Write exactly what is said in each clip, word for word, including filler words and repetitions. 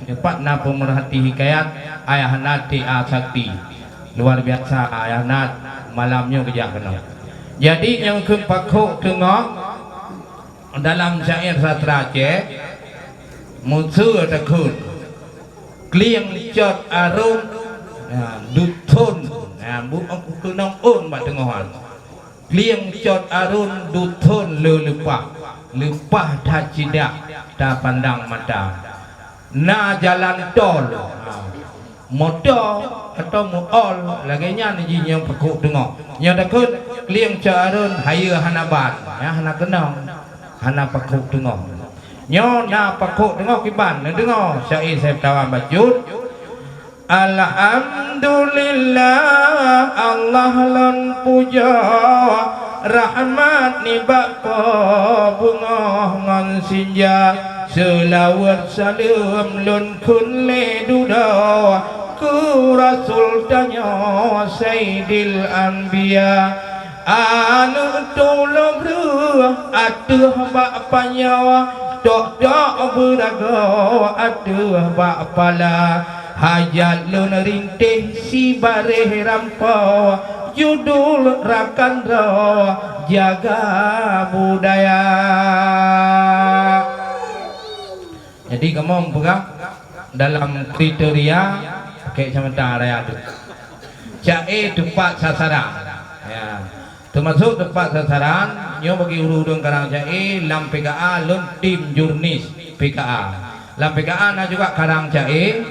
Teumpat na peumeurhati hikayat Ayahanda T A Sakti. Luar biasa Ayahanda malam nyoe geujak keunoe. Jadi nyang kheun pakhok teungoh dalam syair sastra Aceh, meuseu takheun. Klieng cot arôn, ya, duthon, ya, bu-, keunong ôn bak teungoh nyan. Klieng cot arôn duthon le leupah, leupah that sidak tapandang mata. Na jalan tol, ha, moto atau muol, lagèe nyan jih nyang pakhok teungoh. Nyoe takheun klieng cot arôn hayeue hana ban, ya, hana keunong, hana pakhok teungoh. Nyoe na pakhok teungoh kiban, neudeungoe syair Saiful Tawan bacut. Alhamdulillah, Allah lôn pujoe, rahmat nibak Po beungoh ngon sinja. Seulaweuet saleuem lôn kheun lé dudoe keu Rasul tanyoe Saidil Anbiya. Aneuk tulông reuh ateueh bak panyoe, tok-tok beuragoe ateueh bak pala. Hajat lôn rintéh sibareh rampoe, judul rakan droe jaga budaya. Jadi kamoe peugah dalam kriteria pakai kacamata raya tu. Ca'e tepat sasaran. Ya. Teumasok tepat sasaran, nyoe bagi ureueng-ureueng karang ca'e lam P K A lôn tim jurnis P K A. Lam P K A na juga karang ca'e,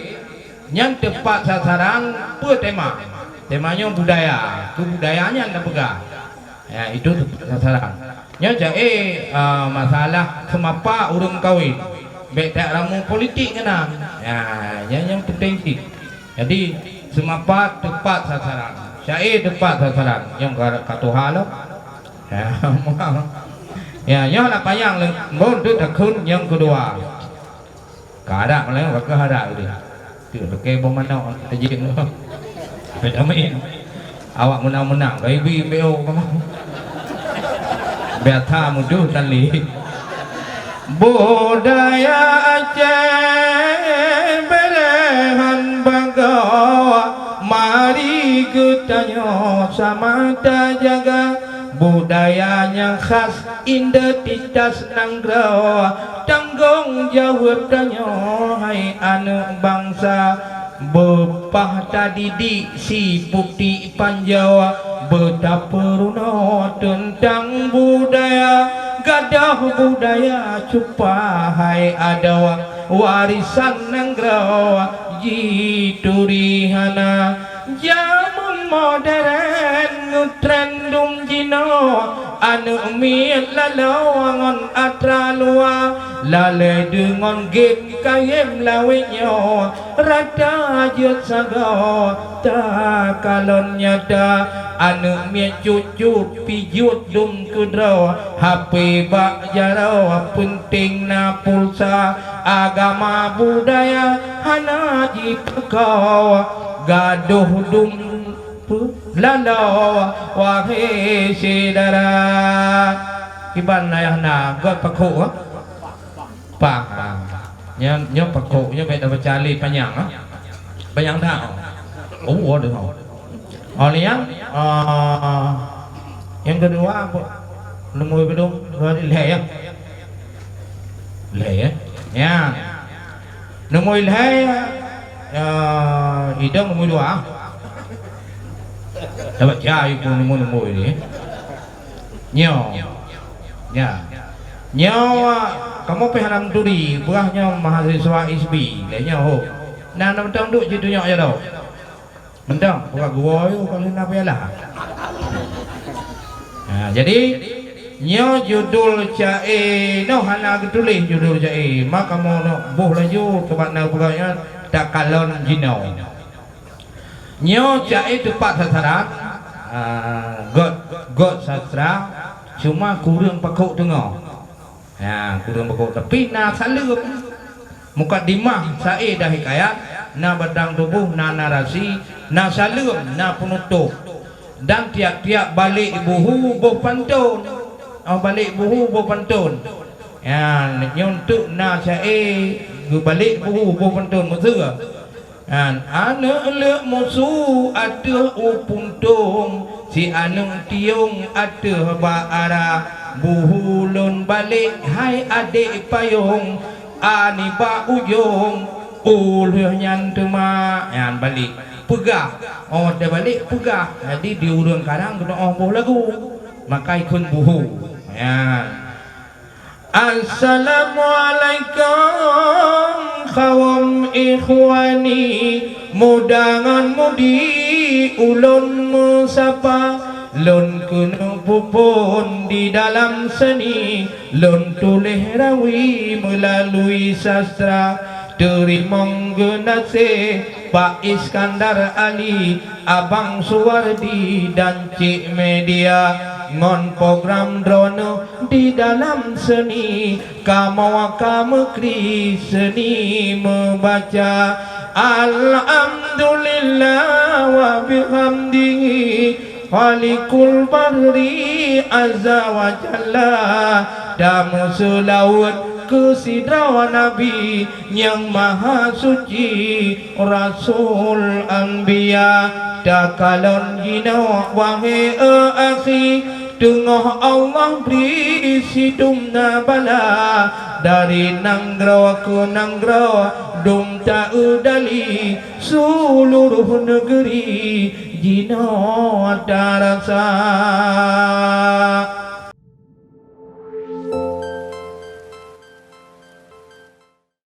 nyan tepat sasaran peue tema. Tema nyoe budaya, keu budaya nyan na peugah. Ya, itu tepat sasaran. Nyoe ca'e, eh, masalah seumapa ureueng kawen. Bèk that ramu politik keunan. Ya, nyan nyang penting cit. Jadi, seumapa tepat sasaran. Ca'e tepat sasaran. Nyang ka, ka tuha lom. Ya, ya, nyoe lah panyang lé. Mbon tu takheun nyang keudua. Ka harap lé, baka harap dia. Tu pakai boh manok tajik tu. Vitamin. Awak meunang-meunang, ka ibi B O kamoe. Biasa mudoh tali. Budaya Aceh beureuhan bagoe, mari geutanyoe sama tajaga. Budaya nyang khas identitas nanggroe, tanggong jaweueb tanyoe hai aneuk bansa. Beupah tadidik si putik panjoe, beutapeurunoe teuntang budaya, gadôh budaya cupa hai adoe, warisan nanggroe jituri hana. Jameun modern ngeutren dum jinoe, aneuk miet laloe ngon atra luwa, lalée deungon game kayém lawét nyoe. Rata jeuet sagoe takalon nyata, aneuk miet cut-cut pijuet dum keudroe, H P bak jaroe peunteng na pulsa, agama budaya hana jipeukoe, gadôh dum laloe wahé syedara. Kiban ayah na göt pakhok, eh? Pah. Nyoe, nyoe pakhok, nyoe bèk tabaca lé panyang, ha? Panyang that, oh. Oh, ada, oh. Oh, ni, ah, nyang keudua, apa? Neumui bidong, dua lhèe, ya? Lhèe, ya? Ya. Neumui lhèe, ya, idong neumui dua. Tabaca, ibu neumui-neumui ni. Nyoe. Ya. Nyoe, kamoe pih hana meuturi, peugah nyoe mahasiswa S B, lé nyoe ho. Na, na mantong duek jitunyok jaroe. Mantong, peugah geuwoe, kalau na piala. Ha, jadi, nyoe judul ca'e, noh hana geutuléh judul ca'e. Ma kamoe noh boh laju, keubat na peugah nyan, takalon jinoe. Nyoe ca'e teupat sasaran, ah, göt, göt sastra, cuma kureueng pakhok teungoh. Ya, kureueng pakhok. Tapi na saleuem. Mukadimah sa'e dan hikayat, na batang tuboh, na narasi, na saleuem, na peunutôp. Dan tiap-tiap balek buhu boh pantôn. Oh, balek buhu boh pantôn. Ya, nyoe teuk na sa'e Geubalek buhu boh panton meuseue. Nyan, aneuk leuek musu ateueh u puntông, si aneuk tiong ateueh bak ara. Buhu lôn balek hai adék payông, a nibak ujông, u lheueh nyan teuma. Nyan balek. Peugah, oh, teubalek peugah. Jadi di ureueng karang geutu'oh boh lagu. Maka ikheun buhu. Nyan. Assalamualaikum kawom ikhwani, muda ngon mudi ulôn meusapa, lôn keuneuk peuphon di dalam seuni, lôn tuléh rawi meulalui sastra, teurimong geunaséh Pak Iskandar Ali, Abang Suwardi dan Cik Media ngon program droeneuh di dalam seuni, kamoe ka meukri seuni meubaca. Alhamdulillah wa bihamdihi, Khaliqul Bahri Azza wa Jalla, tameuseulaweuet keu sidroe Nabi nyang maha suci, Rasul Anbiya. Takalon jinoe wahé akhi, teungoh Allah bri sidum na bala, dari nanggroe keu nanggroe dum ta-eudali, seuluruh neugeri jinoe tarasa.